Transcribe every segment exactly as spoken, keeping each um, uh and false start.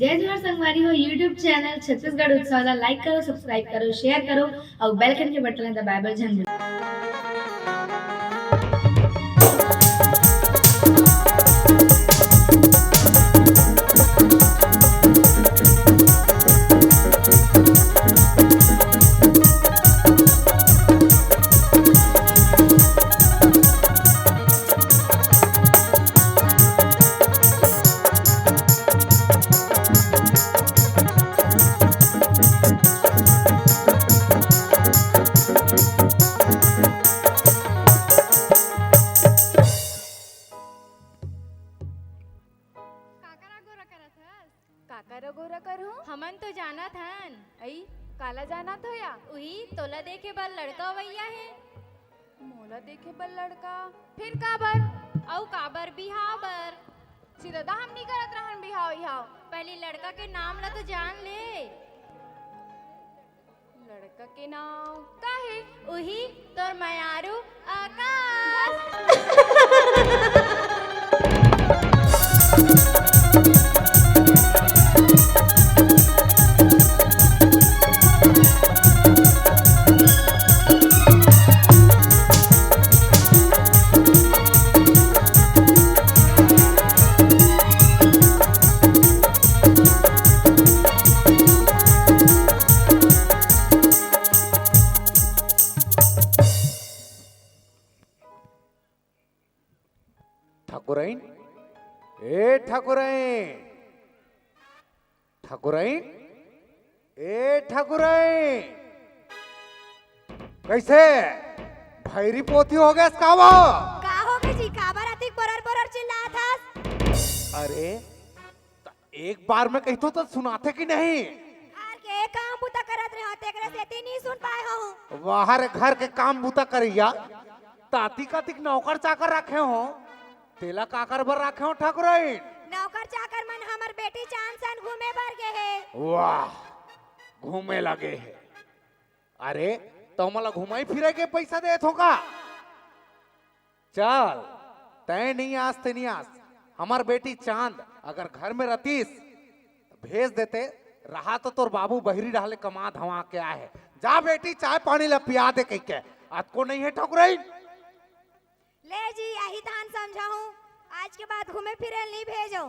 जय जोहार संगवारी हो, YouTube चैनल छत्तीसगढ़ उत्सव ला like करो, subscribe करो, share करो अउ bell icon के बटन ला दबाए बर झन भूलो। काकर अगोरा करत हस? काकर अगोरा करहूं? हमन तो जानत हन। अई, काला जानत हो या? उही, तोला देखे बर लड़का अवइया हे। मोला देखे बर लड़का? फिर काबर? अउ काबर? बिहाव बर। चिरदा हम नी करत रहन बिहाव इहाव। पहली लड़का के नाम ला तो जान ले। लड़का के नाम का हे? उही तोर मयारू आकाश। ठकुरइन, ए ठकुरइन, ठकुरइन, ए ठकुरइन, कइसे भैरी पोती हो गेस का वो? का होगे जी, काबर अतिक बरर बरर चिल्लात हस? अरे, त एक बार में कहिथों त सुनाथे कि नहीं? घर के काम बूता करत रहे हो, तेकरे सेती नी सुन पाए हो। बाहर घर के काम बूता करइया, त अतिक अतिक नौकर चाकर राखे हो, तेला काकर बर राखे हो ठकुरइन? नौकर चाकर मन हमर बेटी चांद सन घूमे बर गे हे। वाह, घूमे ला गे हे। अरे, त ओमन ला घुमाई फिराई के पइसा देत हो का? चल, तैं नइ आस, तैं नइ आस। हमर बेटी चांद अगर घर में रतिस, त भेज देते, रहा तो तोर बाबू बहिरी डहर ले कमा धमा के आए हे। जा बेटी, चाय पानी ला पिया दे कहिके। अतको नइ हे ठकुरइन? ले जी, अही तहन समझाहूं, आज के बाद घूमे फिरे ल नइ भेजों।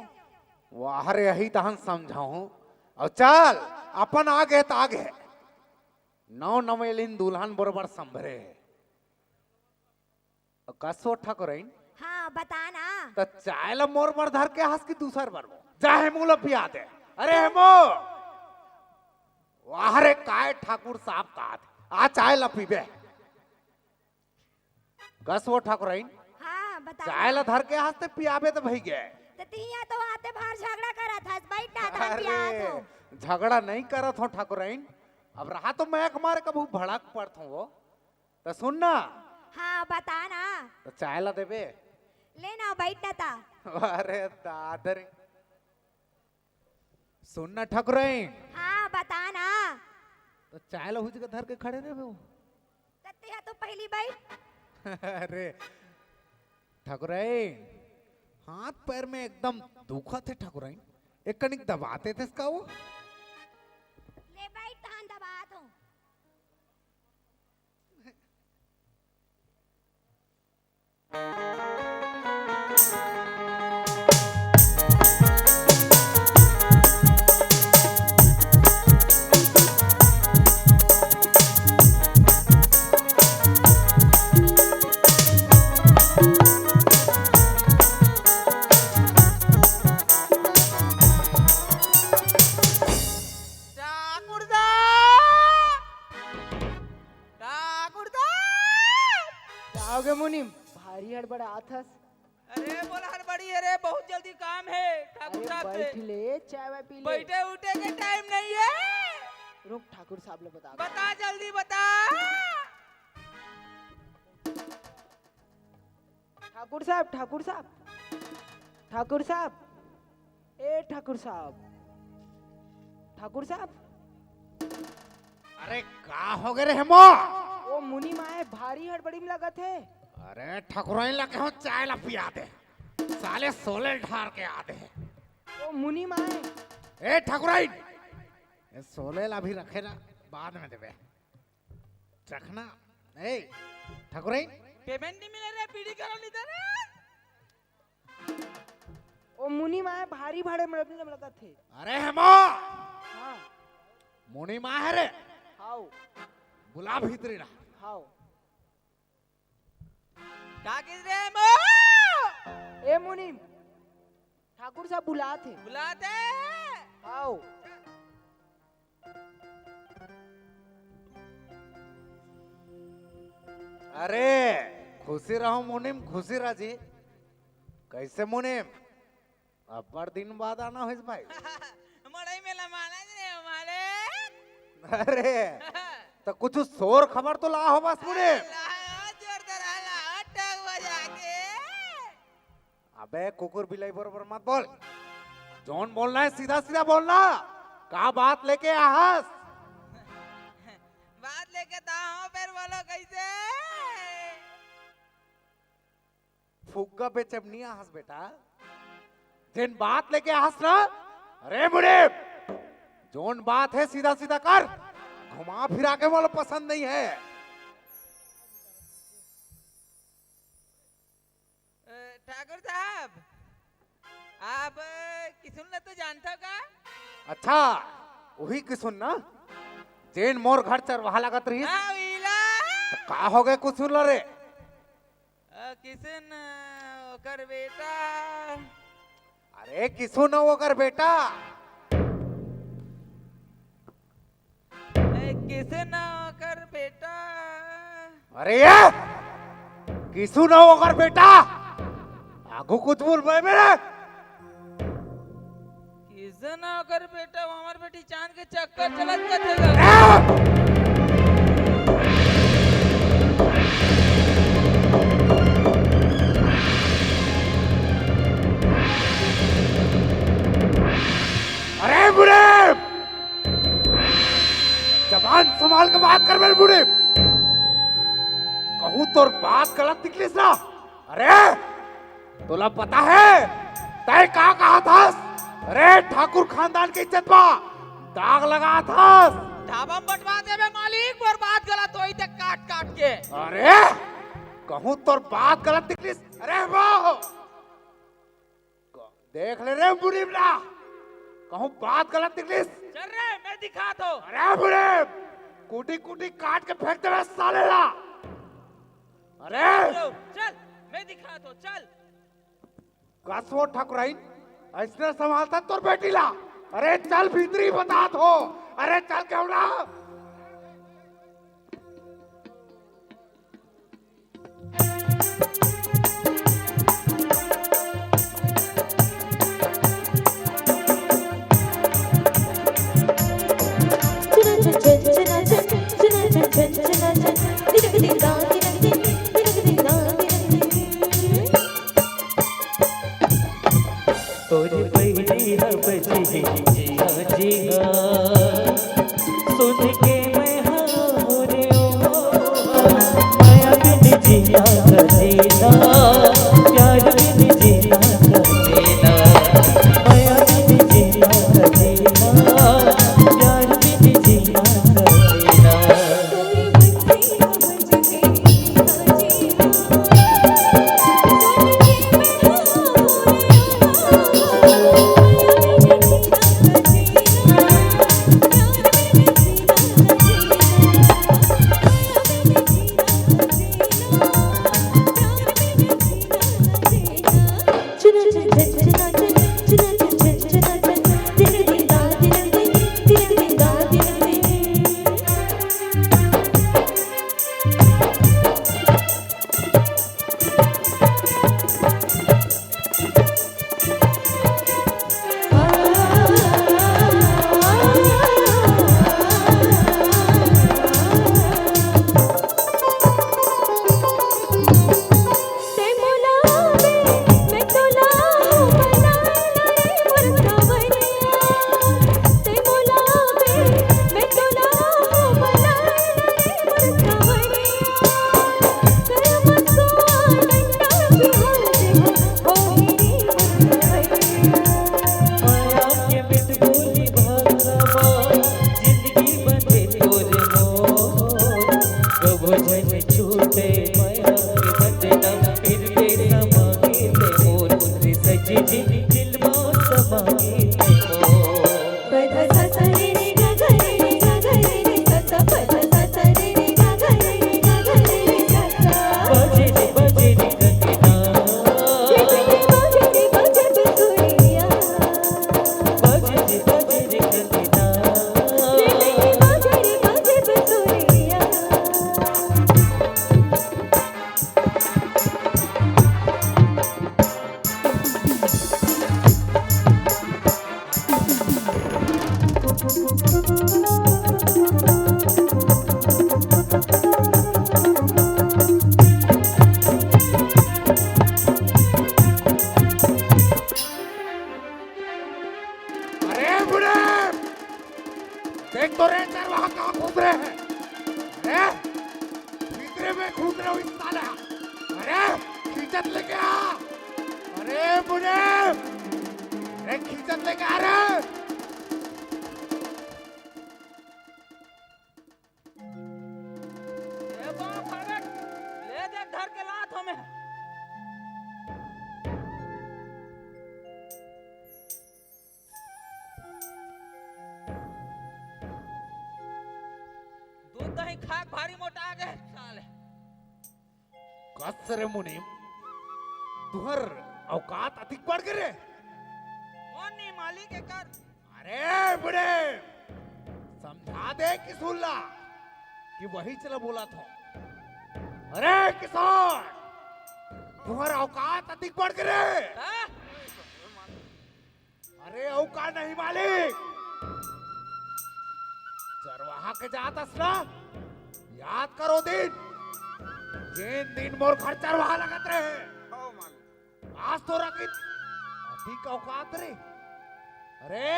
वाह रे, अही तहन समझाहूं। अउ चल, अपन आगे त आगे। नौ नवेलिन दुल्हन बरोबर संभरे हे। अउ कस वो ठकुरइन? हाँ, बता ना। त चाय ला मोर बर धर के हस कि दूसर बर वो? जा हे मोला पिया दे। अरे हेमो! वाह रे, काय ठाकुर साहब का आत। आ चाय ला पीबे। कस वो ठकुरइन? हाँ, बता। चाय ला धर के हस ते पियाबे त भई गे। त तिहिया तो आते बाहर झगड़ा करत हस, बइठ ना, तहन अरे, पियात हो। झगड़ा नइ करत हों ठकुरइन। अब रहा तो मैं एक मारे कभू भड़क पड़त हों वो। त सुन ना। हाँ, बता ना। त चाय ला देबे? ले ना, बइठ ना ता। अरे दादा रे। सुन ना ठकुरइन। हाँ, बता ना। त चाय ला हुच के धर के खड़े रहे हो। त तेहा तो पहली बइठ। अरे ठकुरइन, हाथ पैर में एकदम दुखत हे ठकुरइन। एक कनिक दबा देतेस का वो? ले बइठ, तहन दबात हों। ठाकुर साहब! ठाकुर साहब! का होगे मुनीम? भारी हड़बड़ात हस। अरे, मोला हड़बड़ी हे रे, बहुत जल्दी काम हे ठाकुर अरे, साहब से। बइठ ले, चाय वाय पी ले। बइठे उठे के टाइम नइ हे। रुक, ठाकुर साहब ला बता। बता, जल्दी बता। ठाकुर साहब, ठाकुर साहब, ठाकुर साहब, ए ठाकुर साहब, ठाकुर साहब। अरे का होगे रे हेमो? ओ मुनीम आय, भारी हड़बड़ी में लगत हे। अरे ठकुरइन ला कहेंव चाय ला पिया दे, साले सोले ढार के आत हे। ओ मुनीम आय, ए ठाकुराइन, ए सोले ला भी रखे ना, बाद में देबे। रखना। ए ठाकुराइन, पेमेंट नहीं मिले रे, पीढ़ी करो नहीं दे रे। ओ मुनीम आय, भारी भाड़े में रखने में लगत थे। अरे हेमा, हाँ। मुनीम आय रे। हाओ। बुला भीतरी ला। हाओ। का किस रे मो? ए मुनीम, ठाकुर साहब बुलात हे। बुलात हे? हाओ। अरे, खुशी रहो मुनीम, खुशी रह जी। कैसे मुनीम? अब्बड़ दिन बाद आना होइस भाई। मड़ई मेला माना जी रे हमारे। अरे, तो कुछ शोर खबर तो ला हो बस मुनीम। ला, जोरदार ला, टक बजा के। अबे कुकुर बिलाई बरोबर मत बोल। जौन बोलना है सीधा सीधा बोलना। का बात लेके आहस? बात लेके ता हो, फिर बोलो कैसे? फुग्गा बेचब नहीं आहस बेटा। जेन बात लेके आहस ना, अरे मुनीम, जौन बात है सीधा सीधा कर, घुमा फिरा के मोला पसंद नहीं है। अ, ठाकुर साहब, आप, अ, किसुन ला तो जानता का? अच्छा, वही किसुन ना, जेन मोर घर चरवाहा लागत रहिस। हाँ, वही ला। तो का हो गए किसुन ला रे? अ, किसुन, अ, ओकर बेटा। अरे किसुन ओकर बेटा? ए, किसुन ओकर बेटा? अरे ये किसुन ओकर बेटा? आगू कुछ बोल भाई मेरे। किसुन ओकर बेटा, वो हमार बेटी चांद के चक्कर चलत जाथे गा। अरे बुढ़े, जबान संभाल के बात कर मेरे बुढ़े। कहूँ तोर बात गलत निकलिस ना, अरे तोला पता है तय का कहा था? अरे ठाकुर खानदान के इज्जत बा दाग लगा था। ढाबा में बंटवा देबे मालिक, मोर बात गलत होई ते काट काट के। अरे कहूँ तोर बात गलत निकलिस। अरे वाह, देख ले रे बुढ़ी बला, कहूँ बात गलत निकलिस। चल रे, मैं दिखा दो। अरे बुढ़े, कूटी कूटी काट के फेंक देबे साले ला। अरे चलो, चल, मैं दिखा दो, चल। कसो ठकुराइन, ऐसने संभालता तोर बेटी ला। अरे चल भीतरी बतात हो। अरे चल केवड़ा। तोर पहिली ह बजही जिया जिया, सुन के मैं हा मोरे ओ, मया बिन जिया करेना, प्यार बिन जिया करेना, मया बिन जिया करेना, प्यार बिन जिया करेना। अरे बूढ़े, देख तो रे, चरवाहा कहाँ घूम रहे हैं। अरे, भीतरे में घूम रहे हो इस साला। अरे, खींचत लेके आ। अरे बूढ़े, अरे खींचत लेके आ रे। ए बाप रे, ले देख धर के लात हमें। दूध दही खा के भारी मोटा आ गए साले। कस रे मुनीम, तुहर औकात अधिक बढ़ गे रे। मोर नी मालिक एकर। अरे बूढ़े, समझा दे किशोर ला कि वही चला बोला था। अरे किशोर, तुहर औकात अधिक बढ़ गे रे। हाँ? अरे, अउ का नहीं मालिक? चरवाहा के जात अस ना, याद करो दिन, जेन दिन मोर घर चरवाहा लगत रहे। हव मालिक। आज तो रखित अधिक औकात रे। अरे,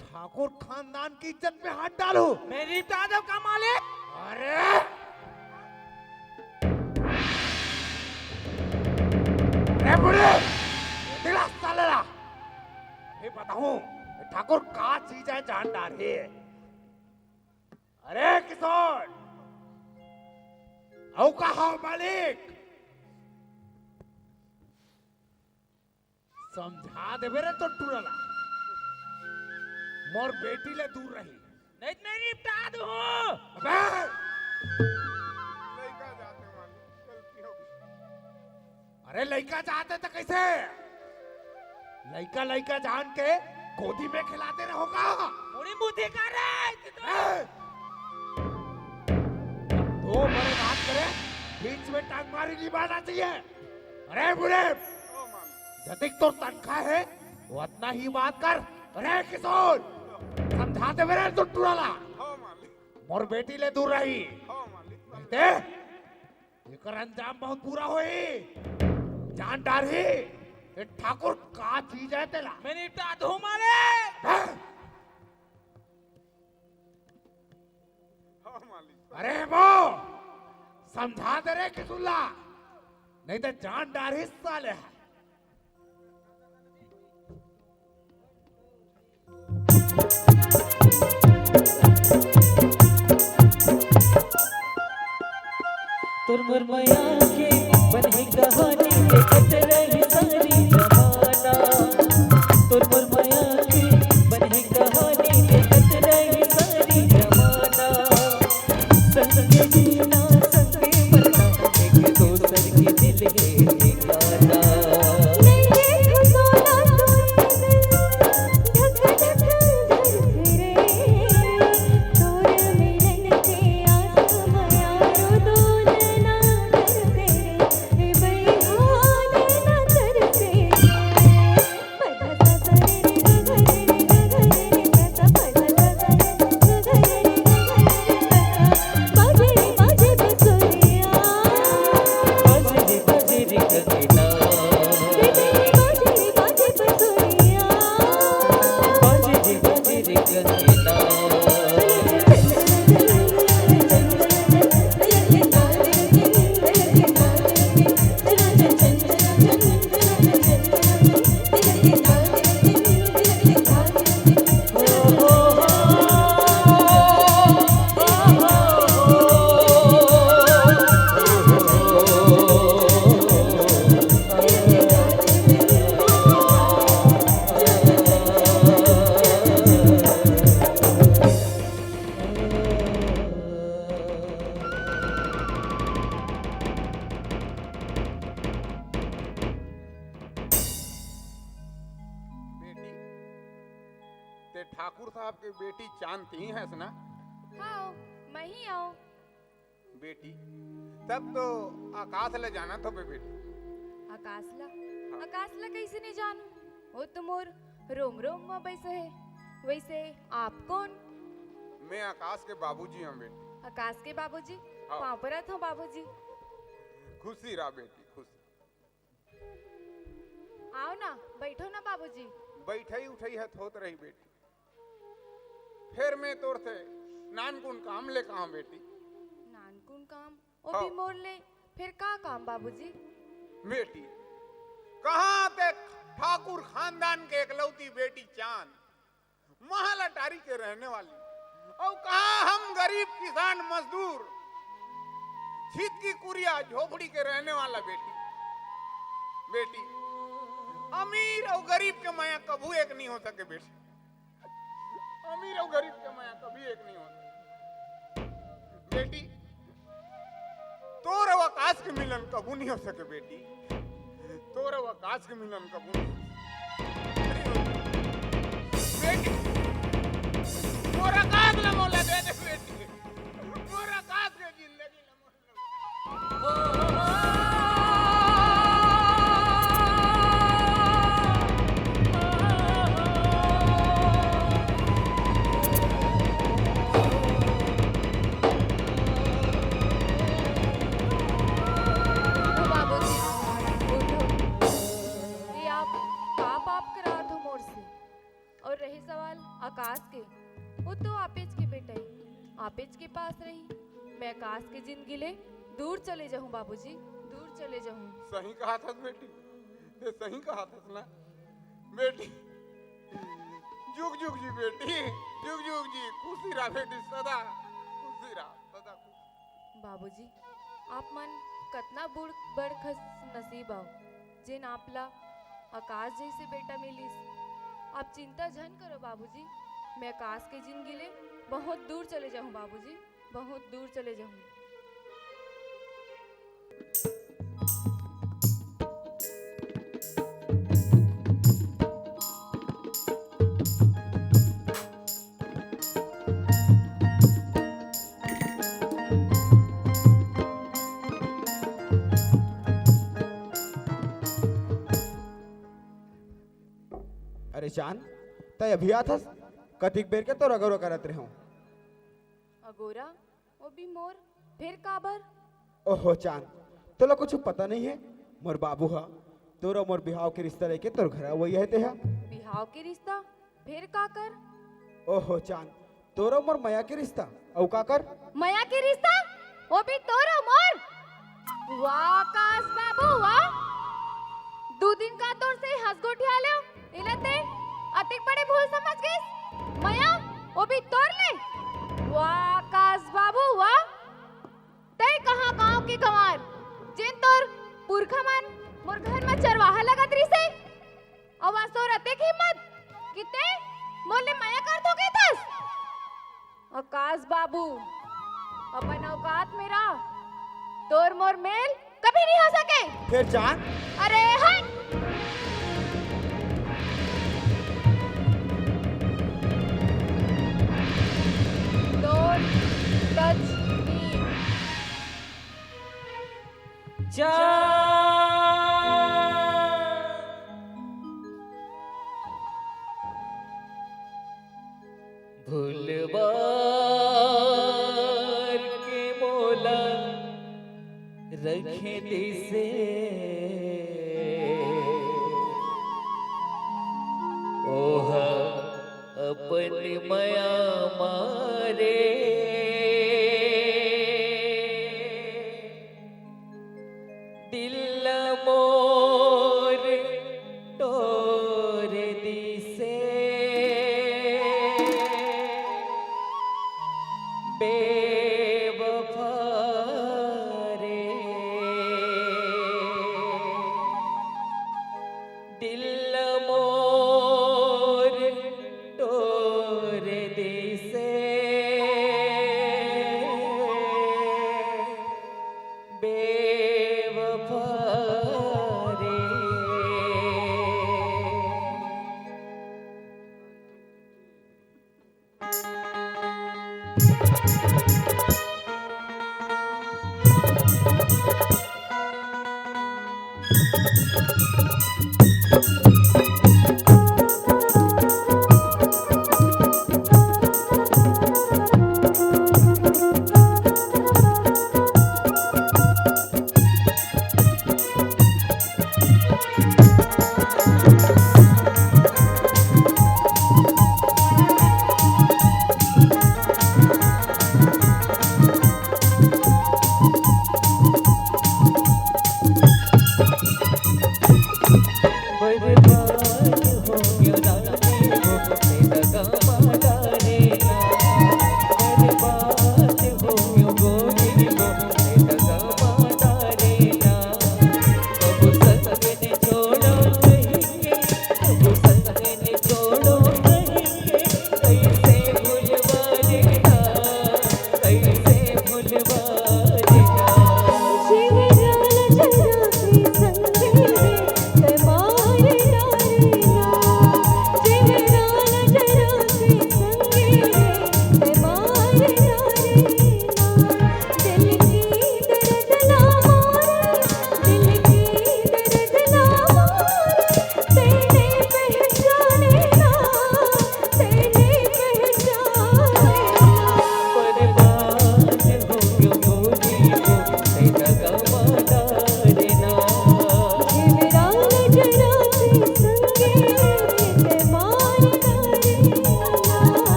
ठाकुर खानदान की इज्जत पे हाथ डालो। मैं निपटा दो का मालिक? अरे, अरे बूढ़े, दिला साले ला। अभी बताऊं, ठाकुर का चीज है, जान डार है। अरे किशोर, अउ का हो मालिक? समझा देबे रे तो टूरा ला। मोर बेटी ले दूर रही। नहीं तो मैं निपटा दूं। अबे! लइका जाते मालिक, गलती हो गई। अरे लइका जाते तो कैसे? लइका लइका जान के गोदी में खिलाते रहोगा। मुड़ी मुंह देखा रे, तू तो। ए! दो बड़े बात करे, बीच में टांग मारी नहीं मारना चाहिए। अरे बूढ़े, जतिक तोर तनखा है, वो उतना ही बात कर। अरे किशोर, समझा देबे रे तो टूरा ला। हाँ मालिक। मोर बेटी ले दूर रही। हाँ मालिक। नहीं ते, एकर अंजाम बहुत बुरा होई। जान डारही, ये ठाकुर का चीज है तेला। मैं निपटा दूं मालिक। हैं? हाँ मालिक। अरे बो, समझा दे रे किशोर ला, नहीं तो जान डारही साले। तोर मोर मया के बनही कहानी, देखत रही सारी जमाना। तोर मोर मया के बनही कहानी, देखत रही सारी जमाना। संग के जीना, संग के मरना, एक दोसर के दिल के ठिकाना। बेटी, ते ठाकुर साहब के बेटी चांद तिही हस ना? हाँ, मैं ही आऊँ। बेटी, तब तो आकाश ला जानत होबे बेटी। आकाश ला? हाँ। आकाश ला कैसे नहीं जानू? वो तो मोर रोम रोम में बसे है। वैसे आप कौन? मैं आकाश के बाबूजी हूँ बेटी। आकाश के बाबूजी? हाँ। पाँव परत हूँ बाबूजी। खुशी रहा बेटी, खुशी। आओ ना, बैठो ना बाबूजी। बैठई उठई हत होत रही बेटी, फिर मैं तोर से नानकुन काम ले कहा बेटी। नानकुन काम? ओ हाँ। भी मोर ले, फिर का काम बाबूजी? बेटी, कहाँ ते ठाकुर खानदान के एकलौती बेटी चांद, महल अटारी के रहने वाली, और कहाँ हम गरीब किसान मजदूर, छित की कुरिया झोपड़ी के रहने वाला बेटी। बेटी, अमीर और गरीब के मया कभू एक नहीं हो सके बेटी। अमीर और गरीब के मया कभी एक नहीं होता बेटी। तोर अउ आकाश के मिलन कभू नहीं हो सके बेटी। तोर अउ आकाश के मिलन कभू नहीं हो सके बेटी। मोर आकाश ला मोला दे दे बेटी। मोर आकाश के जिंदगी ला मोला उठो बाबूजी, उठो। ये आप का पाप करात हो मोर से? और रही सवाल आकाश के, वो तो आपेच के बेटा है, आपेच के पास रही। मैं आकाश के जिंदगी ले दूर चले जाहूँ बाबूजी, दूर चले जाहूँ। सही कहा थस बेटी, ये सही कहा थस ना बेटी। जुग जुग जी बेटी, जुग जुग जी, खुशी रहा बेटी, सदा खुशी रहा, सदा खुशी। बाबूजी, आप मन कतना बूढ़ बड़ खुश नसीब आव, जेन आप ला आकाश जैसे बेटा मिलिस। आप चिंता झन करो बाबूजी, मैं आकाश के जिंदगी ले बहुत दूर चले जाहूँ बाबूजी, बहुत दूर चले जाहूँ। अरे चांद, तै अभी आथस? कतिक बेर के तोर अगोरा करत रेहेंव। अगोरा? ओ भी मोर, फेर काबर? ओहो चांद, तोला कुछ पता नहीं है? मोर बाबू हा तोर अउ मोर बिहाव के रिश्ता लेके तोर घर अवइया हे तेहा। बिहाव के रिश्ता? फेर काकर? ओहो चांद, तोर अउ मोर मया के रिश्ता, अउ काकर? मया के रिश्ता? ओ भी तोर अउ मोर? वाह आकाश बाबू, वाह। दू दिन का तोर से हंस गोठिया लेव, एला ते अतिक बड़े भूल समझ गइस। मया, ओ भी तोर ले। वाह आकाश बाबू, वाह। तै कहाँ गांव के गंवार, जेन तोर पुरखा मन मोर घर म चरवाहा लगत रिहिसे। अउ आज तोर अतेक हिम्मत कि तै मोर ले मया करथो कहिथस? आकाश बाबू, अपन औकात में रह, तोर मोर मेल कभी नहीं हो सके। फेर चांद? अरे हट! Don't touch me. चांद। भुलवार के मोला रखे दिसे, ओहा अपन मया मारे। दिल मोर तोर दिसे बेवफा रे। दिल मोर तोर दिसे बेवफा रे।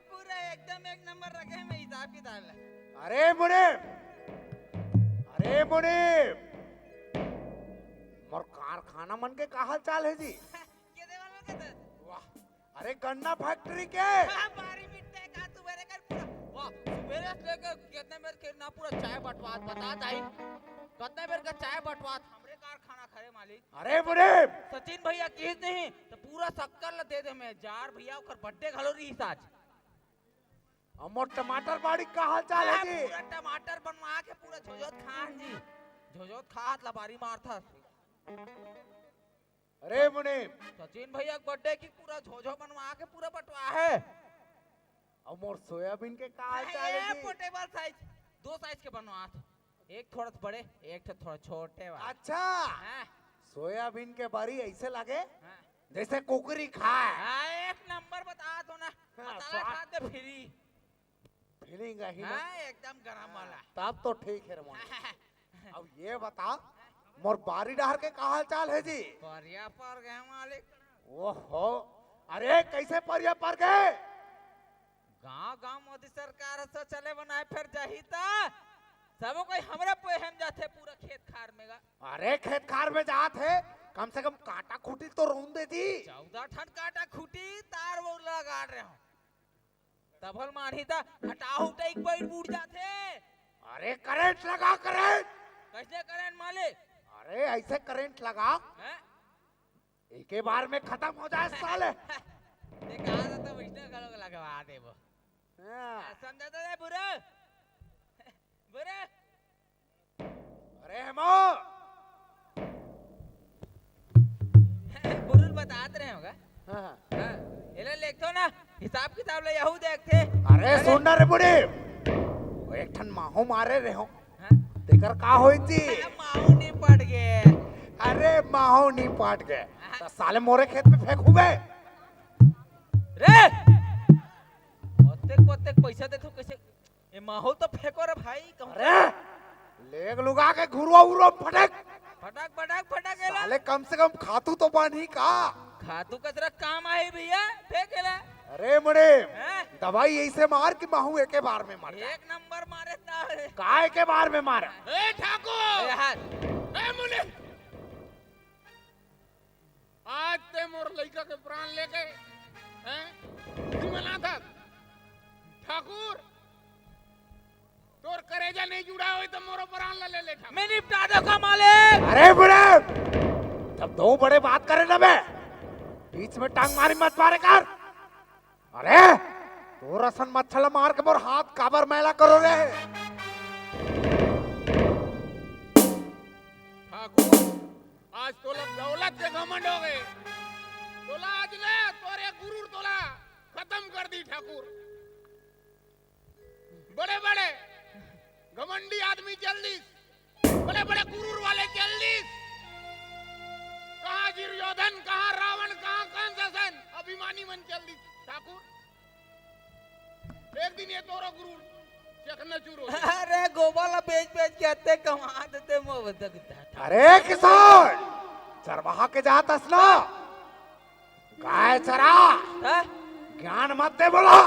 पूरा एकदम एक नंबर रखे हैं मैं हिसाब किताब। अरे मुनीम, अरे मुनीम, मोर कारखाना मन के का हाल चाल हे जी? के देवल के तो? वाह, अरे गन्ना फैक्ट्री के। हाँ, बारी मिट्टे का तू मेरे कर पूरा। वाह, सुबेरे से लेके कितने मेरे के ना पूरा चाय बंटवात बता ताई। कितने मेरे का चाय बंटवात हमरे कारखाना खड़े मालिक। अरे मुनीम। सचिन भैया किस नहीं तो पूरा शक्कर ला दे दे मैं। जार भैया ओकर बर्थडे घलो रहीस आज। अउ मोर टमाटर बाड़ी का हाल चाल हे हाँ, जी? पूरा टमाटर बनवा के पूरा झोझोत खान जी। झोझोत खात ला बारी मारथस। अरे मुनीम। सचिन भैया के बर्थडे की पूरा झोझो बनवा के पूरा बंटवा हे। अउ मोर सोयाबीन के का हाल चाल हे अरे जी? पोर्टेबल साइज, दो साइज के बनवात। एक थोड़ा सा बड़े, एक ठो थोड़ा छोटे वाला। अच्छा। हाँ। सोयाबीन के बरी ऐसे लगे हाँ। जैसे कुकरी खाए। हाँ, एक नंबर बता दो ना। हाँ, मसाला स्वाद। खाते फ्री। फीलिंग आही ना? हाँ, एकदम गरम वाला। तब तो ठीक हे रे मोहन। अब ये बता, मोर बारी डहर के का हाल चाल हे जी? परिया पर गए मालिक। ओहो, अरे कैसे परिया पर गए? गांव गांव मोदी सरकार ह शौचालय बनाए फेर जाही त सबो कोई हमरे पोहे म जाथे पूरा खेत खार में गा। अरे खेत खार में जात हे, कम से कम कांटा खूंटी तो रौंद दे जी। चौदह ठन कांटा खूंटी तार वो लगा रहे हो। तभल मारही त हटाहू टाइक बइठ बूड़ जाथे। अरे करंट लगा, करंट। कैसे करंट मालिक? अरे ऐसे करंट लगा, हैं? एके बार में खतम हो जाए साले। ते कहा था तो वैष्णव घलो लगवा देबो। हाँ। समझा तो रे बुरा। बुरा। अरे हेमो। बुरुल बतात रहे होगा। हाँ, हाँ। हाँ, एला लेखथो ना, हिसाब किताब ले यहू देखथे। अरे अरे। सुन ना रे बुढ़ी, वो एक ठन माहू मारे रहे हो, हाँ। तेकर का होई जी? अरे माहू नहीं पट गए। अरे माहू नहीं पट गए, हाँ। तो साले मोरे खेत में फेंकू बे। रे, ओतेक ओतेक पैसा देथो कैसे? ए माहू तो फेंको रे भाई, कहूँ अरे, लेग लुगा के घुरुआ उरो फटक। फटक, फटक, फटक एला। साले कम से कम खातू तो बानी का? खातू कचरा काम आही भैया, फेंक एला। अरे मुड़े, हैं? दवाई ऐसे मार कि माहू एके बार में मर जाए। एक नंबर मारे ता रे। काय के बार में मारा? ए ठाकुर! ए हाथ। ए मुनि! आज ते मोर लइका के प्राण लेके, हैं? खुशी मनाथस। ठाकुर, तोर करेजा नहीं जुड़ा होई तो मोरो प्राण ला ले ले ठाकुर। मैं निपटा दो का मालिक। अरे बुढ़े, जब दो बड़े बात करे ना बे, बीच में टांग मारी मत मारे कर। अरे, तोर असन मच्छर ला मार के मोर हाथ काबर मैला करो रे? ठाकुर, आज तोला दौलत के घमंड हो गए। तोला आज ना तोरे गुरूर तोला खत्म कर दी ठाकुर। बड़े बड़े घमंडी आदमी चल दिस, बड़े बड़े गुरूर वाले चल दिस। कहाँ दुर्योधन, कहाँ रावण, कहाँ कंस असन अभिमानी मन चल दिस ठाकुर। एक दिन ये तोरो गुरूर चकनाचूर हो जाए। अरे गोबर ला बेच बेच के अत्ते कमा देते मोर बदक। अरे किसान, चरवाहा के जात अस ना, गाय चरा। हाँ? ज्ञान मत दे बोला,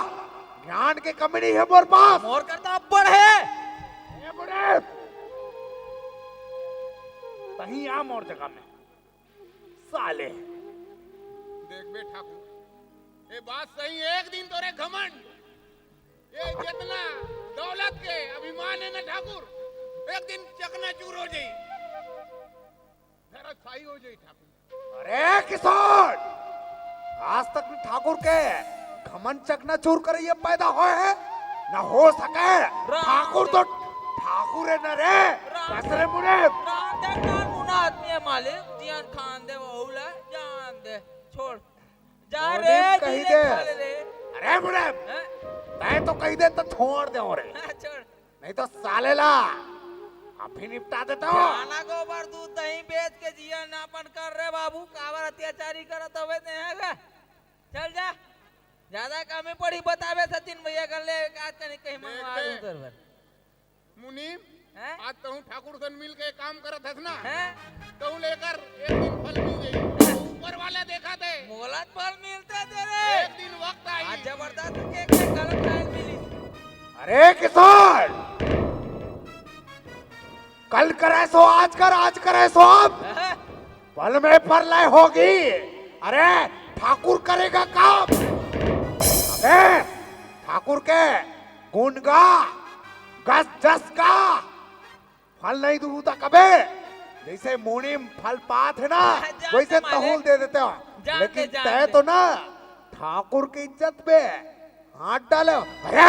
ज्ञान के कमी नहीं है मोर पास। मोर कर तो अब्बड़ है। ए बुढ़े, तहीं आ मोर जगह में, साले। देख बे ठाकुर, ये बात सही है, एक दिन तोरे घमंड, ये जितना दौलत के अभिमान है ना ठाकुर, एक दिन चकनाचूर हो जाई, धराशायी हो जाई ठाकुर। अरे किसान, आज तक भी ठाकुर के घमंड चकनाचूर करे ये पैदा होए है, ना हो सके। राम ठाकुर तो ठाकुर है ना रे, राम कसरे मुने। राम देव नाम मुना आदमी है मालिक, जियान खान दे वो उला जान दे, छोड़। जा मोने रे, कही धीरे दे। चल रे। अरे मुने, हैं? मैं तो कही दे तो छोड़ दे रे, हाँ, छोड़। नहीं तो साले ला अभी निपटा देता हूँ। खाना गोबर दूध दही बेच के जियान यापन कर रे बाबू, काबर अत्याचारी करत हवे ते है गा? चल जा, ज्यादा कमी पड़ी बतावे सचिन भैया कर ले, का कहीं कहीं मंगवा देख दूं बे। तोर बर। मुनीम, हैं? आज तहूँ ठाकुर सन मिल के काम करत हस ना, हैं? तहूँ लेकर एक दिन फल मिल जाई। ऊपर वाला देखा दे, मोला फल मिलते तेरे। एक दिन वक्त आई। आज जबरदस्त के के गलत खाए मिली। अरे किसान, कल करे सो आज कर, आज करे सो अब, हैं? पल में प्रलय होगी। अरे ठाकुर करेगा काम। अबे ठाकुर के गुण गा, गस जस गा, फल नहीं दूँ त कबे, जैसे मुनीम फल पात है ना, जान दे वैसे मालिक। तहूल दे देते हो। जान दे, लेकिन जान तय दे। तो ना ठाकुर की इज्जत पे हाथ डाले। अरे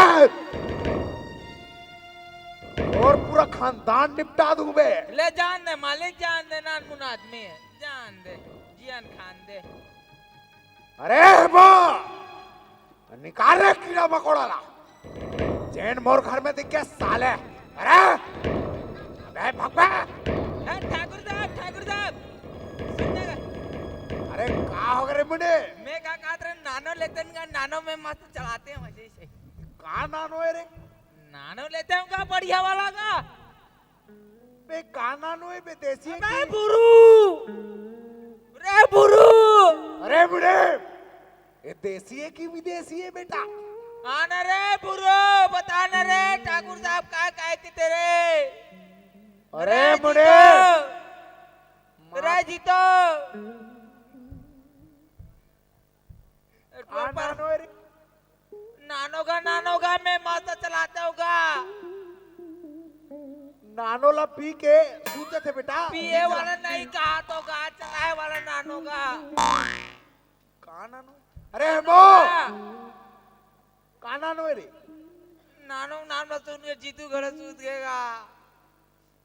और पूरा खानदान निपटा दूं बे। ले जान दे मालिक, जान दे, नान मुन आदमी है, जान दे, जियान खान दे। अरे बा, निकाल रे कीड़ा मकोड़ा ला, जेन मोर घर में दिख गया साले। अरे अबे भग बे। ए, ठाकुर साहब, ठाकुर साहब, सुन ना। अरे का हो गए रे मुने? मैं का कहत रहे, नानो लेते हैं, नानो में मस्त चलाते हैं मजे से। का नानो है रे? नानो लेते हैं का बढ़िया वाला का। बे का नानो है बे? देसी है अबे कि? बुरू, रे बुरू। अरे मुने, ये देसी है कि विदेशी है बेटा? आना रे बुरू, बता ना रे, ठाकुर साहब का कहते तेरे। अरे रे मुने, जीतो, रे जीतो। का नानो है रे? नानो का, नानो का मैं मस्त चलाता हूँ का। नानो ला पी के सूते थे बेटा। पिए वाला नहीं कहा तो का, चलाए वाला नानो का। का नानो? अरे हेमो, का नानो है रे? नानो नाम ला सुन के जीतू घरे सूत गएगा।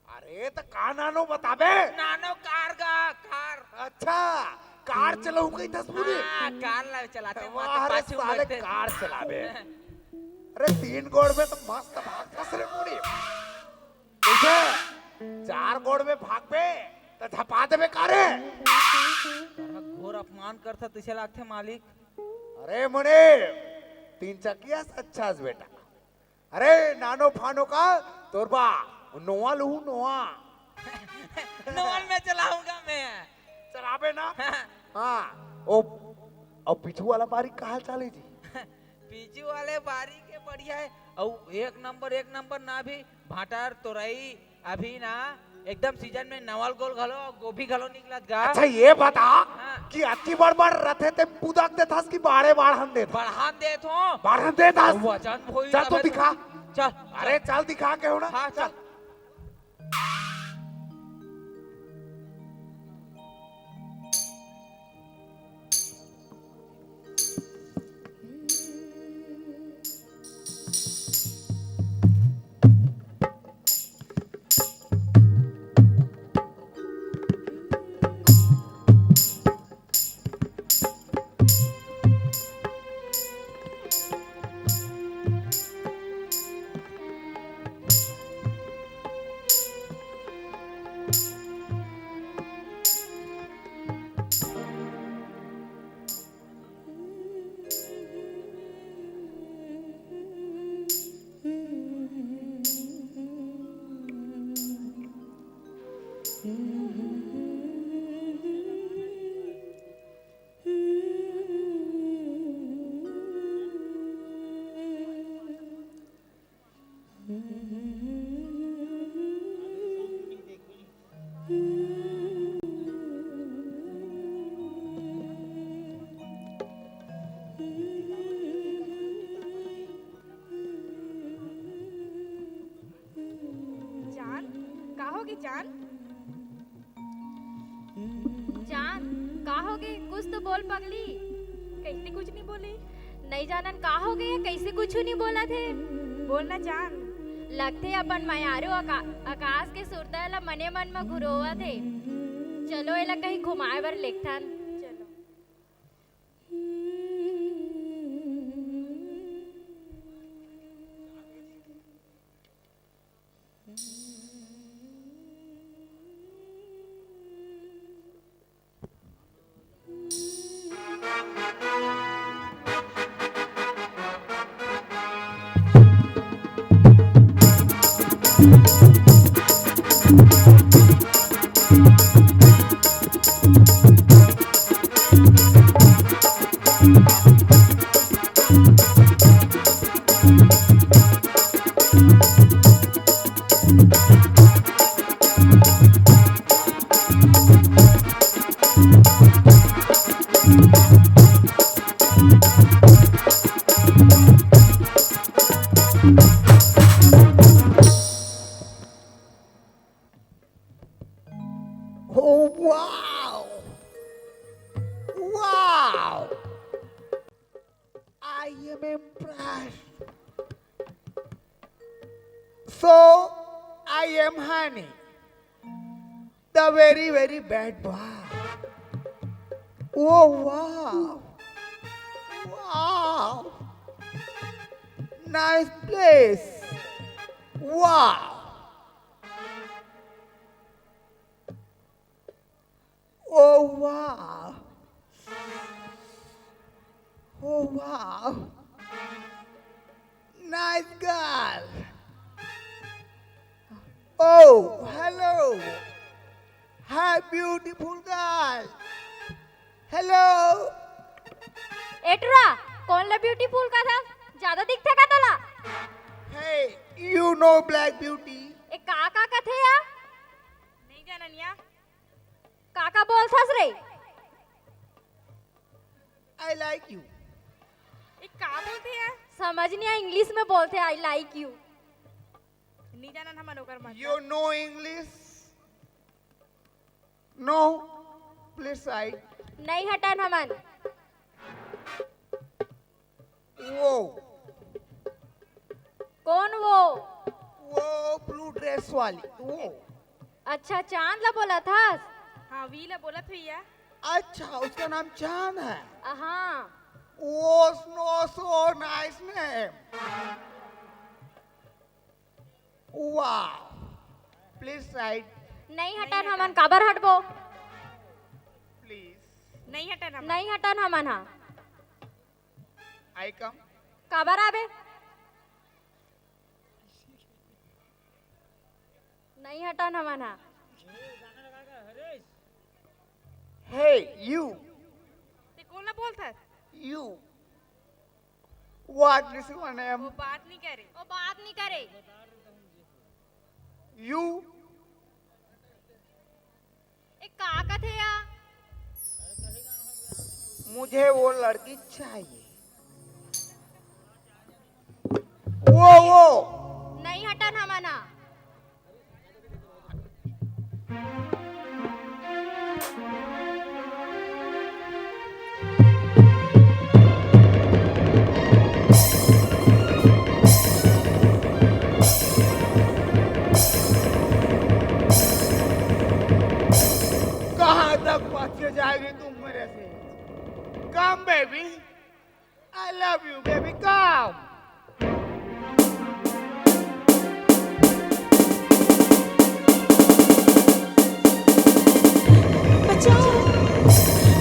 अरे तो का नानो बताबे? नानो कार का, कार। अच्छा, कार चलाऊ कही दस पूरी। हाँ, कार ला चलाते हैं, वाह माथे रे पाछू साले, बैठे। कार चलाबे। अरे तीन गोड़ में तो मस्त भागथस रे पूरी। कैसे? चार गोड़ में भागबे तो झपा देबे का रे? घोर अपमान करता तुझे लागते मालिक। अरे मुने, तीन चकिया से अच्छा है बेटा। अरे नानो फानो का तोर बा, नोआ लहू नोआ। नोन में चलाऊंगा मैं। चलाबे ना? हाँ। हाँ, ओ, ओ पीछू वाला बारी का हाल चाल है जी? पीछू वाले बारी के बढ़िया है। और एक नंबर, एक नंबर ना भी भांटा, तोरई अभी ना एकदम सीजन में नवल गोल घलो, गोभी घलो निकलत गा। अच्छा, ये बता हाँ। कि अति बड़ बड़ रथे ते पुदक देथस कि बाड़े बाढ़न देथस? बढ़ान देत हो। बाढ़न देथस? वजन होई चल तो तबे दिखा। चल। अरे चल दिखा के हो ना। हाँ, चल। चल। जान, का होगे जान? जान, का होगे? कुछ तो बोल पगली। कइसे कुछ नहीं बोले? नहीं जानन का होगे, कइसे कुछ नहीं बोलत हे? बोल ना जान। लगथे अपन मयारू आका-, आकाश के सुरता ला मने मन म घुरोवत हे। चलो एला कहीं घुमाए बर लेगथन। चलो। Oh, wow! Wow! I am impressed. So, I am Honey, the very, very bad boy. Oh, wow. Wow. Nice place. Wow. Oh, wow. Oh, wow. Nice girl. Oh, hello. Hi, beautiful girl. Hello. ए टुरा, कोन ला beautiful कथस? ज्यादा दिखथे का तोला? Hey, you know Black Beauty? ए का का कथे या? नहीं जानन या। का का बोलथस रे? I like you. ए का बोलथे या? समझ नहीं आ, English में बोलथे I like you। नहीं जानन हमन ओकर मतलब। You know English? No, please hide. नहीं हटन हमन। वो। कोन वो? वो blue dress वाली, वो। अच्छा, चांद ला बोलथस? हाँ, वी ला बोलत होही या। अच्छा, उसका नाम चांद है। हाँ। वो snow, so nice name. Wow. Please hide. नहीं हटन हमन, काबर हटबो? Please. नहीं हटन हमन। नहीं हटन हमन, हाँ। I come. काबर आबे? नहीं हटन हमन, हाँ। Hey, you. ते कोन ला बोलथस? You. What is your name? वो बात नहीं करे। वो बात नहीं करे। मुझे वो लड़की चाहिए। वो, वो। नहीं हटन हमन ह। कहाँ तक पाछे जाएगी तुम मेरे से? Come, baby. I love you, baby. Come. बचाओ,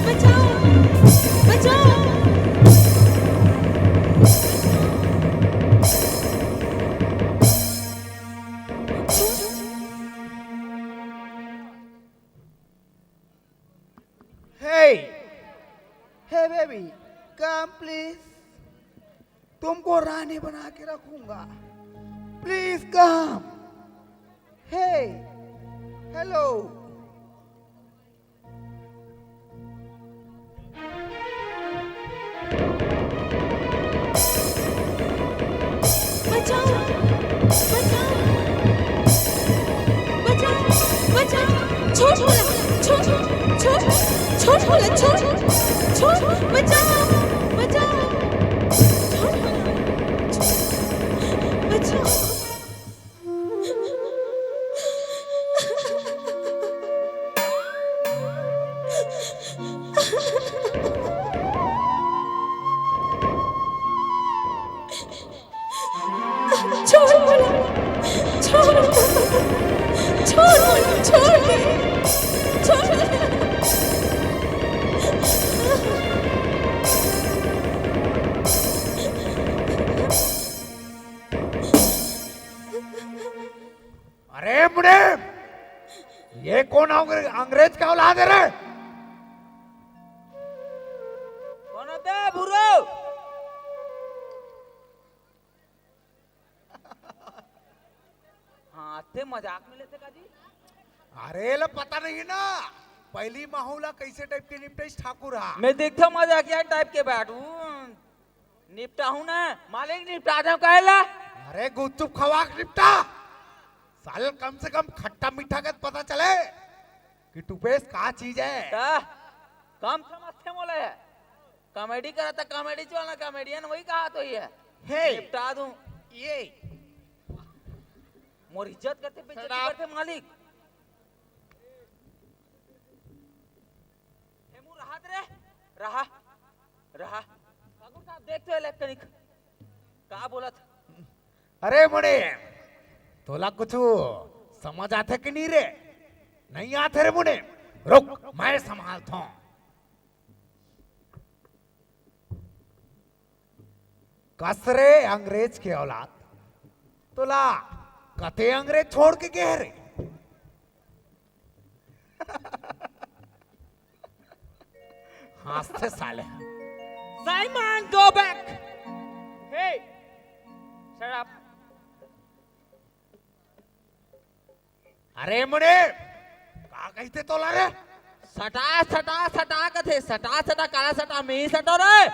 बचाओ, बचाओ। Hey, hey, baby, come, please. तुमको रानी बना के रखूंगा। Please come. Hey, hello. बचाओ, बचाओ, बचाओ, बचाओ। छोड़ मोला, छोड़, छोड़, छोड़ मोला, छोड़, छोड़, बचाओ, बचाओ, छोड़ मोला, छोड़, बचाओ। छोड़ मोला, छोड़, छोड़ मोला, छोड़ दे, छोड़। अरे मुनीम, ये कौन अंग्रे-, अंग्रेज का औलाद है रे? कौन होते हैं भूरो? हाँ, ते मजाक में लेते का जी? अरे, ले पता नहीं ना, पहली माहौला कैसे टाइप के निपटेश ठाकुर हा। मैं देखता मजाकिया टाइप के बैठू। निपटा हूँ ना, मालिक निपटा दो कहला। अरे, गुपचुप खवा के निपटा। साले कम से कम खट्टा मीठा के पता चले कि टूपेश का चीज है। ता, कम समझते मोले है। कॉमेडी करा था, कॉमेडी चल ना, कॉमेडियन वही कहा तो ही है। हे। निपटा दूं। ये। मोर इज्जत करते, बेइज्जती करते मालिक। हेमू, रहा रे, रहा, रहा। ठाकुर साहब, देख तो इलेक्ट्रॉनिक का बोलत। अरे मुने, तोला कुछ समझ आथे कि नहीं रे? नहीं आथे रे मुने। रुक, मैं संभालता हूँ। कस रे अंग्रेज के औलाद, तोला कते अंग्रेज छोड़ के गे रे? हंसते साले। Simon, go back. Hey, shut up. अरे मुने, का कहिथे तोला रे? सटा, सटा, सटा कथे, सटा, सटा, काला सटा, में ही सटो रे।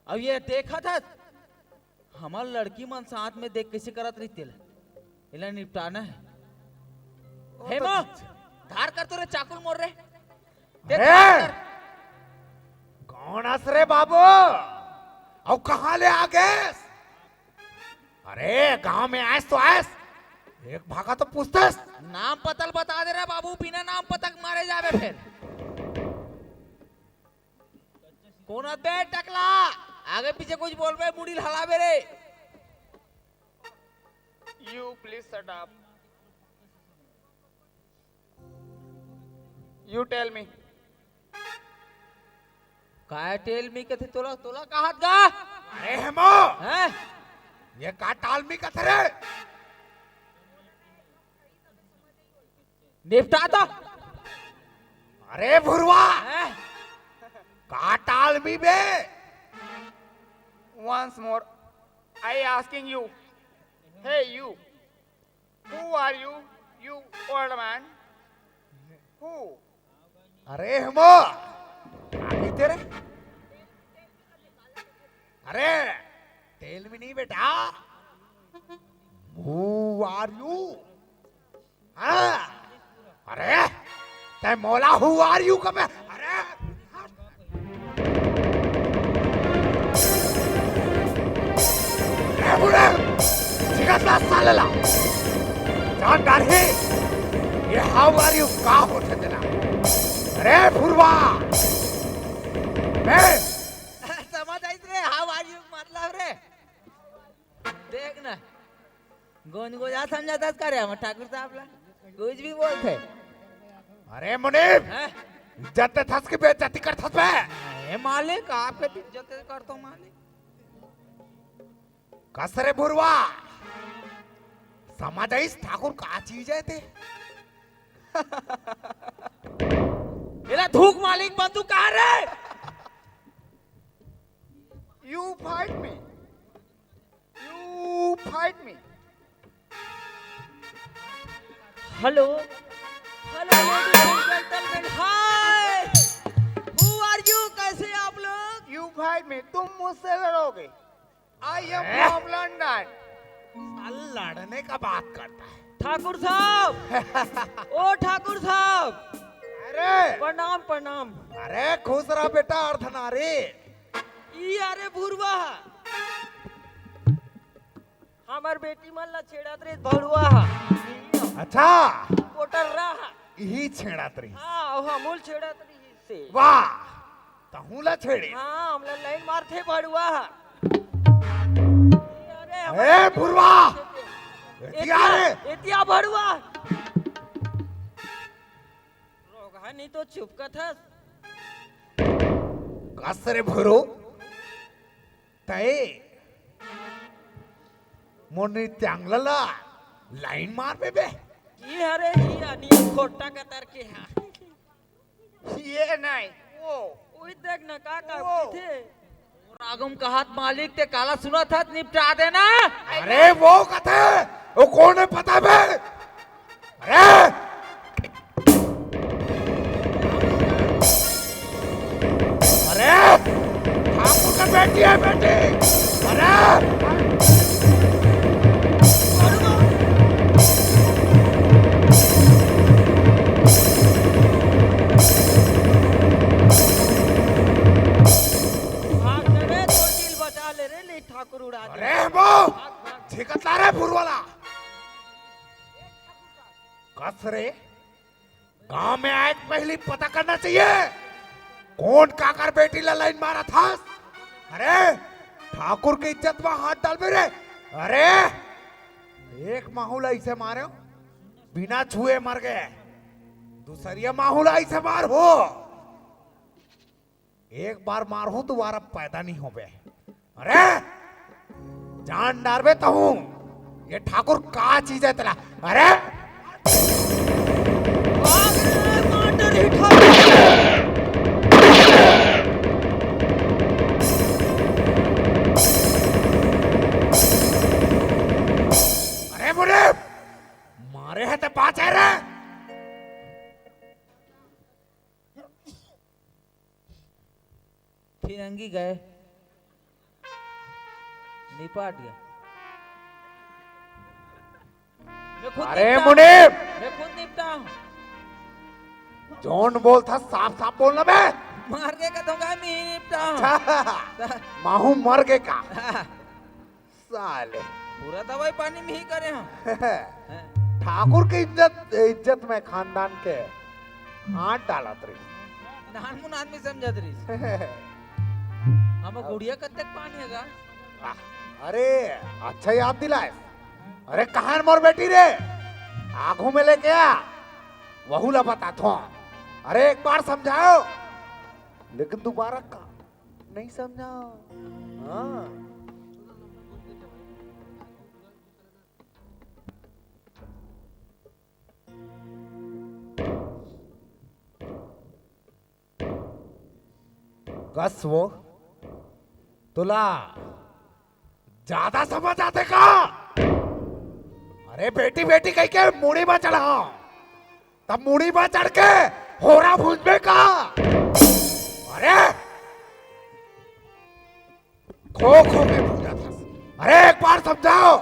अब ये देखा था, हमर लड़की मन साथ में देख कैसे करत रही तेला, एला निपटाना है। ओ हे तो माँ, धार कर तो रे चाकुल मोर रे। देख अरे! धार कर। कौन अस रे बाबू? अउ कहाँ ले आ गेस? अरे, गांव में आयस तो आयस, एक भागा तो पूछतेस। नाम पता ल बता दे रे बाबू, बिना नाम पता के मारे जाबे फेर। कौन आत बे टकला? आगे पीछे कुछ बोलबे, मुड़ी ल हलाबे रे। You please shut up. You tell me. काय tell me कथे तोला, तोला कहत गा? अरे हेमो! हैं? ये का tell me कथे रे? निपटा तो। अरे भुरवा! हैं? का tell me बे? Once more, I asking you. Hey, you. Who are you, you old man? Who? अरे हेमो, तेरे, अरे, तेल में नहीं बेटा। Who are you? हाँ। अरे, तै मोला who are you कबे? अरे, अरे बुढ़े, जिगत ला साले ला। जान डारही, ये how are you का होथे तेला? अरे फुरवा, मैं समझ आइस रे, how are you मतलब रे। देख ना, गोंज गोजा समझाथस का रे हमर ठाकुर साहब ला? कुछ भी बोलथे। अरे मुनीब, हैं? इज्जत देथस कि बेइज्जती करथस बे? अरे मालिक, आपके तो इज्जत करथों मालिक। कस रे भुरवा, समझ आइस ठाकुर का चीज हे ते? एला थूक मालिक, बंदूक कहाँ रे? You fight me. You fight me. Hello, hello, ladies and gentlemen, hi. Who are you? कैसे आप लोग? You fight me. तुम मुझसे लड़ोगे। I am हैं? From London. साला लड़ने का बात करता है। ठाकुर साहब, ओ ठाकुर साहब, अरे। प्रणाम, प्रणाम। अरे खुश रह बेटा, अर्धनारी। ई अरे भुरवा हा। हमर बेटी मन ला छेड़त रहिस भड़ुआ हा। अच्छा। पोटर्रा हा। इही छेड़त रहिस। हाँ, अउ हमू ल छेड़त रहिस हे। वाह, तहूँ ला छेड़े। हाँ, हमला लाइन मारथे भड़ुआ हा। अरे, ए, हमर भुरवा! एतिया एतिया, रे। एतिया भड़ुआ। रोगहा नहीं तो चुप कथस। कस रे भुरू, तय मोर नृत्यांगला ला लाइन मार बे बे। की हरे ही अनिया खोटा कतर के हा। ये नहीं, वो। ओई देख ना का का वो। थे। रागम कहत मालिक ते काला सुनत हस, निपटा देना। अरे वो कथे, वो कौन है पता बे? अरे! अरे! ठाकुर का बेटी है बेटी। अरे! भाग जा रे, तो दिल बचा ले रे, नहीं ठाकुर उड़ा दे। अरे बो! भाग, भाग। छिकत ला रे भुरवाला। कस रे, गांव में आए के पहली पता करना चाहिए, कौन काकर बेटी ला लाइन मारत हस। अरे, ठाकुर के इज्जत में हाथ डालबे रे। अरे, एक माहू ला ऐसे मारे हो, बिना छुए मर गए। दूसरिया माहू ला ऐसे मार हो। एक बार मारहूं, दोबारा पैदा नहीं होबे। अरे, जान डारबे तहूं। ये ठाकुर का चीज है तेला? अरे, भाग रे, मार डरे ठाकुर। अरे, मुरे, मारे है ते बाचे रे। फिरंगी गए, निपट गया। मैं खुद अरे निपटा हूँ। मुनीब! मैं खुद निपटा हूँ। जोन बोलता, साफ साफ बोलना बे। मार के कथों का, मैं ही निपटा हूँ। अच्छा, माहू मर गए का? साले। पूरा दवाई पानी में ही करे हम। हैं? ठाकुर के इज्जत, इज्जत में खानदान के हाथ डालत रही। नानमुन आदमी समझत रही। हम गुड़िया कत्ते के पानी है गा? आह, अरे, अच्छा याद दिलाए। अरे, कहाँ है मोर बेटी रे? आगू में लेके आ, वहू ला बताथों। अरे, एक बार समझाओ, लेकिन दोबारा का नहीं समझा। हाँ। कस वो तोला ज्यादा समझ आथे का? अरे बेटी बेटी कहिके मुड़ी मा चढ़ा, तब मुड़ी मा चढ़ के होरा भूंजबे का? अरे खो खो के पूजा था। अरे, एक बार समझाओ,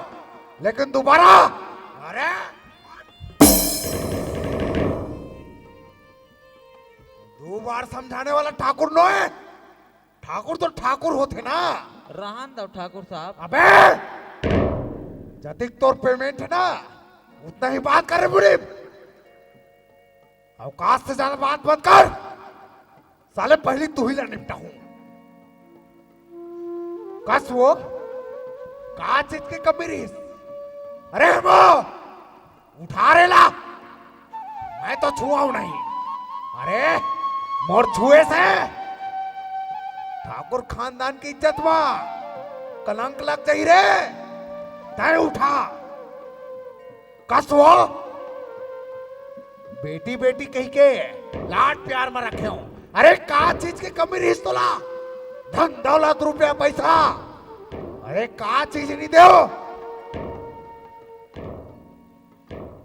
लेकिन दोबारा, अरे, दो बार समझाने वाला ठाकुर नो है। ठाकुर तो ठाकुर होथे ना। रहन दव ठाकुर साहब। अबे, जतिक तोर payment है ना, उतना ही बात करे, मुनीम। औकात से ज्यादा बात मत कर। साले, पहली तू ही ला निपटाहूं। कस वो, का चीज के कमी रहिस? अरे हेमो, उठा रे ला। मैं तो छुआव नहीं। अरे, मोर छुए से ठाकुर खानदान के इज्जत मा कलंक लग जाही रे। तय उठा। कस वो, बेटी बेटी कहिके लाड प्यार मा रखे हो। अरे, का चीज के कमी रहिस तोला? धन दौलत, रुपया पैसा, अरे, का चीज नहीं देव?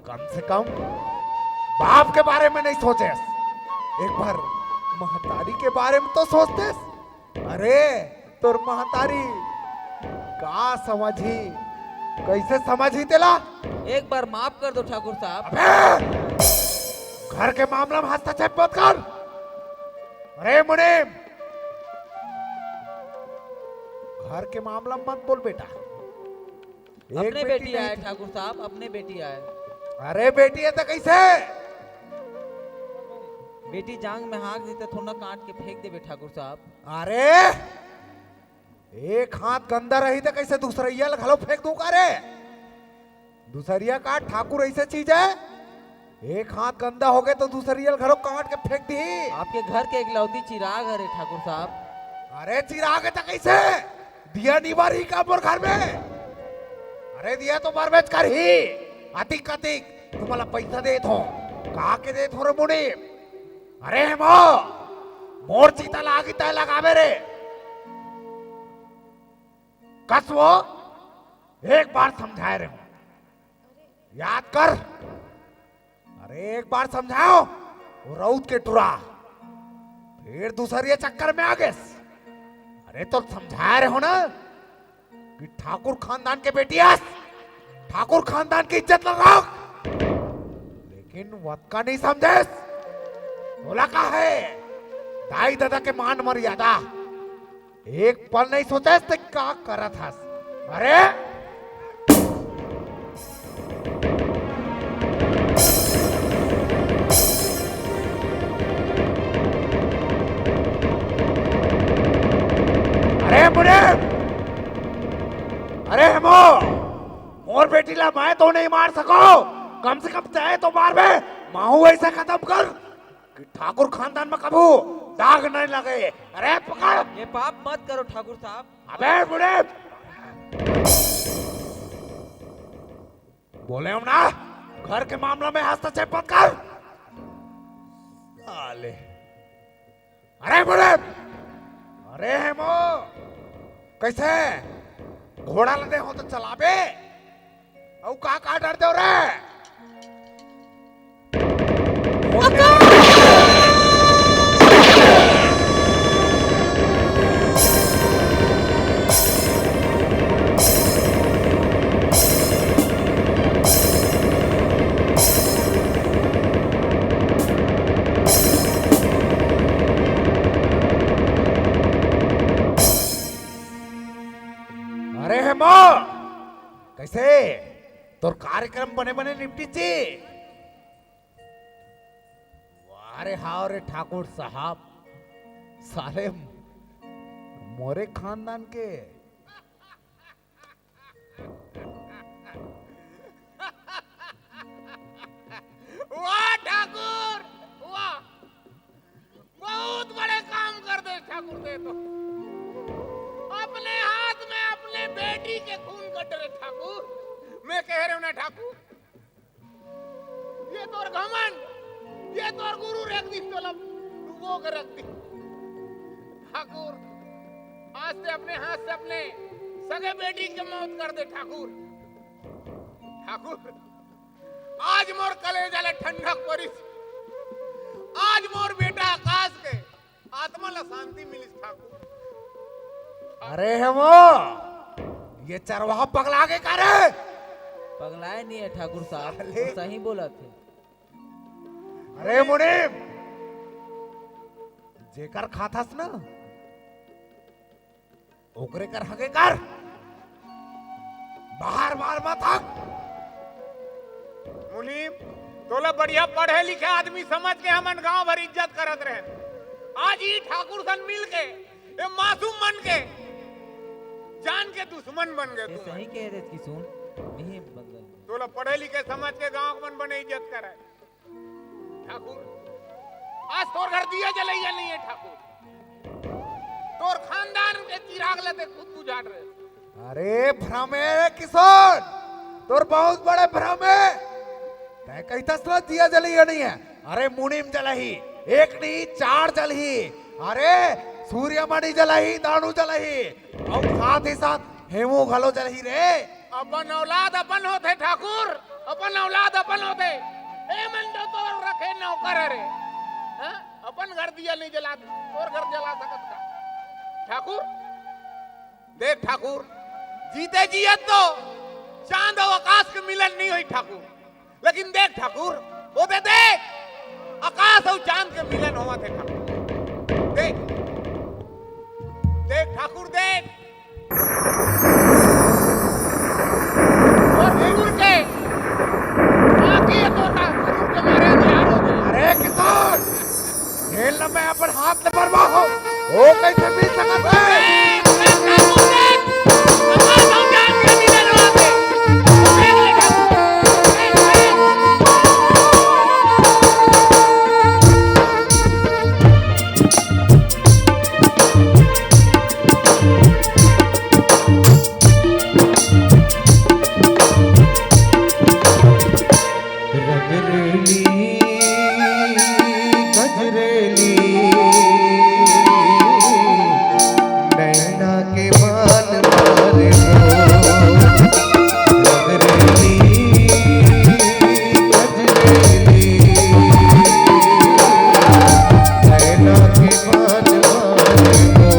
कम से कम बाप के बारे में नहीं सोचेस, एक बार महतारी के बारे में तो सोचतेस। अरे, तोर महतारी का समझही, कैसे समझही तेला? एक बार माफ कर दो ठाकुर साहब। अबे, घर के मामला में हस्तक्षेप मत कर। अरे मुनीम, घर के मामला में मत बोल बेटा। एक अपने बेटी बेटी नहीं आय थी। ठाकुर साहब, अपने बेटी आय। अरे बेटी है तो कैसे? बेटी जांग में हाथ देते थोड़ा काट के फेंक देबे ठाकुर साहब। अरे, एक हाथ गंदा रही तो कैसे दूसरैया ल घलो फेंक दूं का रे? दूसरिया का ठाकुर ऐसे चीज है, एक हाथ गंदा हो गए तो दूसरिया ल घलो काट के फेंक दी। आपके घर के इकलौती चिराग हरे ठाकुर साहब। अरे चिराग है तो कैसे? दिया नहीं बारही का मोर घर में? अरे दिया तो बरबेच करही। अतिक कतिक तुम्हारा पैसा देत हो, का के देत हो रे मुनीम? अरे हेमो, मोर चिता लागी तय लगावे रे। कस वो, एक बार समझाए रहे हो, याद कर। अरे एक बार समझाओ, वो रौद के टुरा, फिर दूसर ये चक्कर में आ गेस। अरे तो समझाए रहे हो ना कि ठाकुर खानदान के बेटी हस, ठाकुर खानदान की इज्जत ल रख। लेकिन वतका नहीं समझेस। तोला का है, दाई ददा के मान मर्यादा एक पल नहीं सोचेस ते का करत हस? अरे अरे मुनीम, अरे हेमो, मोर बेटी ला मैं तो नहीं मार सको, कम से कम तय तो मारबे। माहू ऐसा खत्म कर कि ठाकुर खानदान में कभू दाग नहीं लगे। अरे पकड़। ये पाप मत करो ठाकुर साहब। अबे मुनीम, बोले हम ना, घर के मामला में हस्तक्षेप मत कर। साले। अरे बोले, अरे हेमो, कैसे? घोड़ा लदे हो तो चलाबे, अउ का का डर देव रे? अरे हेमो, कैसे? तोर कार्यक्रम बने बने निपटी ची? वाह रे, हाव रे ठाकुर साहब, साले मोरे खानदान के। वाह ठाकुर, वाह, बहुत बड़े काम कर दे ठाकुर ते तो। अपने हाथ में अपने बेटी के खून कट रे ठाकुर। मैं कह रहे हूं ना ठाकुर, ये तोर घमंड, ये तोर गुरु रख दी, तोला डुबो के रख दी। ठाकुर, आज ते अपने हाथ से अपने सगे बेटी के मौत कर दे ठाकुर। ठाकुर, आज मोर कलेजा ले ठंडक परिस। आज मोर बेटा आकाश के आत्मा ला शांति मिलिस ठाकुर। अरे हे वो, ये चरवाहा पगला गे का रे? पगलाए नहीं है ठाकुर साहब, साले। वो सही बोलत हे। अरे मुनीम, जेकर खाथस ना, ओकरे कर हगे कर, बाहर बाहर मत हग। मुनीम, तोला बढ़िया पढ़े लिखे आदमी समझ के हमन गांव भर इज्जत करत रहेन। आज ई ठाकुर सन मिल के, ये मासूम मन के जान के दुश्मन बन गे ये तुमन। सही कह रहे किशोर, नहीं बदल। तोला पढ़े लिखे समझ के गांव के मन बने इज्जत करे। ठाकुर, आज तोर घर दिया जलैया नहीं है ठाकुर। तोर खानदान के चिराग ला ते खुद बुझात रहे। अरे भ्रम हे किशोर, तोर बहुत बड़े भ्रम हे। तैं कहिथस ना दिया जलैया नहीं है। अरे मुनीम जलही, एक नहीं चार जलही। अरे सूर्यमणि जलही, दानू जलही, अउ साथ ही साथ हेमू घलो जलही रे। अपन औलाद अपन होथे ठाकुर, अपन औलाद अपन होथे। ए मन तो तोर रखे नौकर हरे, हाँ? अपन घर दिया नहीं जला, तोर घर जला सकत का ठाकुर? देख ठाकुर, जीते जियत तो चांद अउ आकाश के मिलन नहीं होई ठाकुर, लेकिन देख ठाकुर, वो दे देख, आकाश अउ चांद के मिलन होवत हे ठाकुर। देख, देख ठाकुर, देख। तोर गुरुर के, बाकी ये तोर का गुरुर के मारे अंधियार हो गे। अरे किशोर, खेल न मैं अपन हाथ ले परवाहूं, वो कैसे मिल सकत हे? रंगरेली, गजरेली, नैना के बान मारे हो। रंगरेली, गजरेली, नैना के बान मारे हो।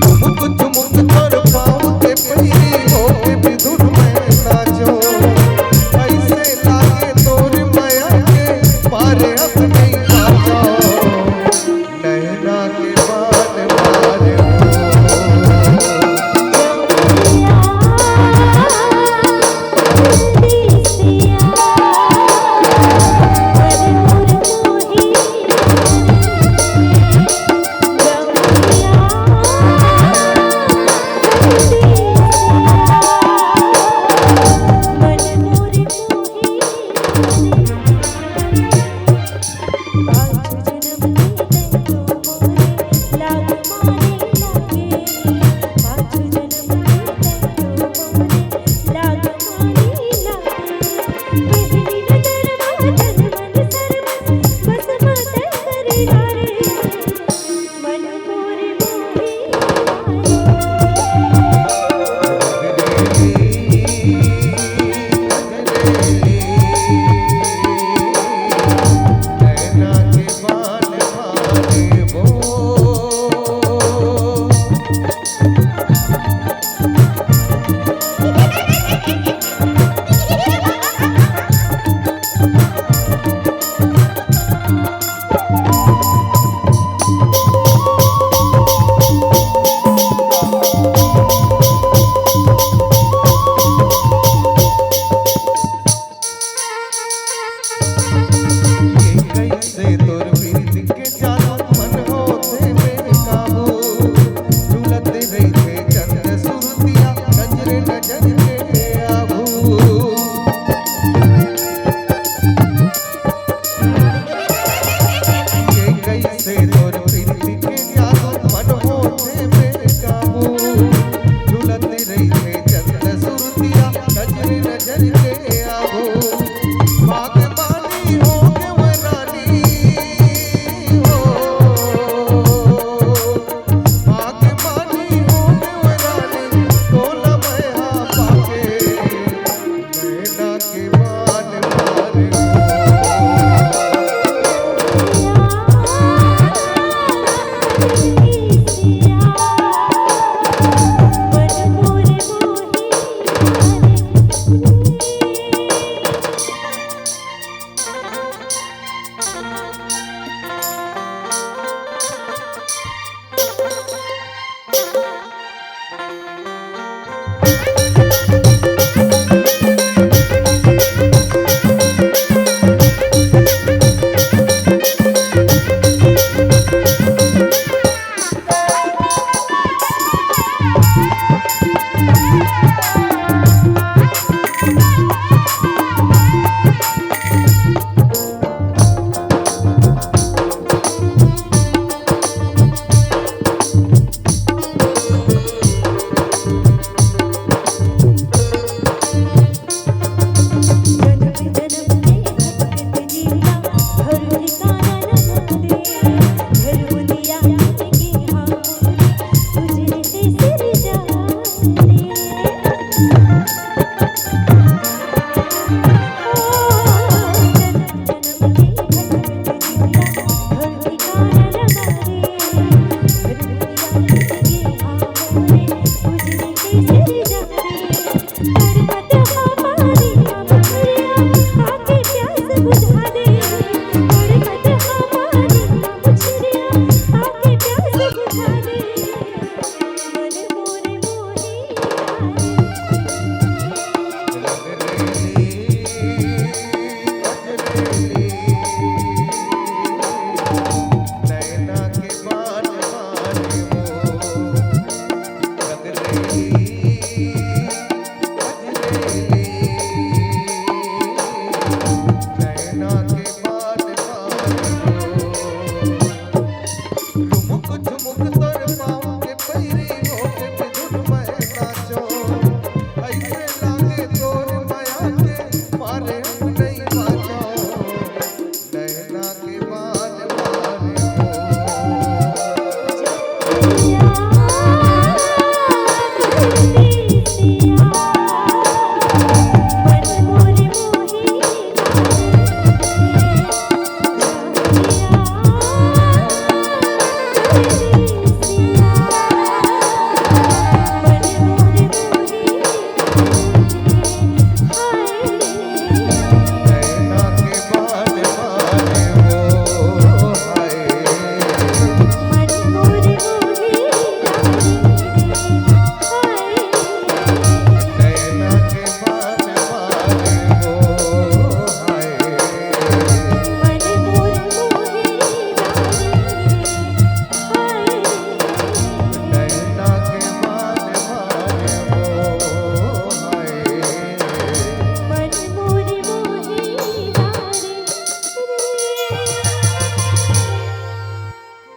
ठुमुक ठुमुक तोर पाँव के पैरी होके भी धुन में नाचो। ऐसे लागे तोर मया के मारे अब नहीं बाचो। नैना के बान मारे हो।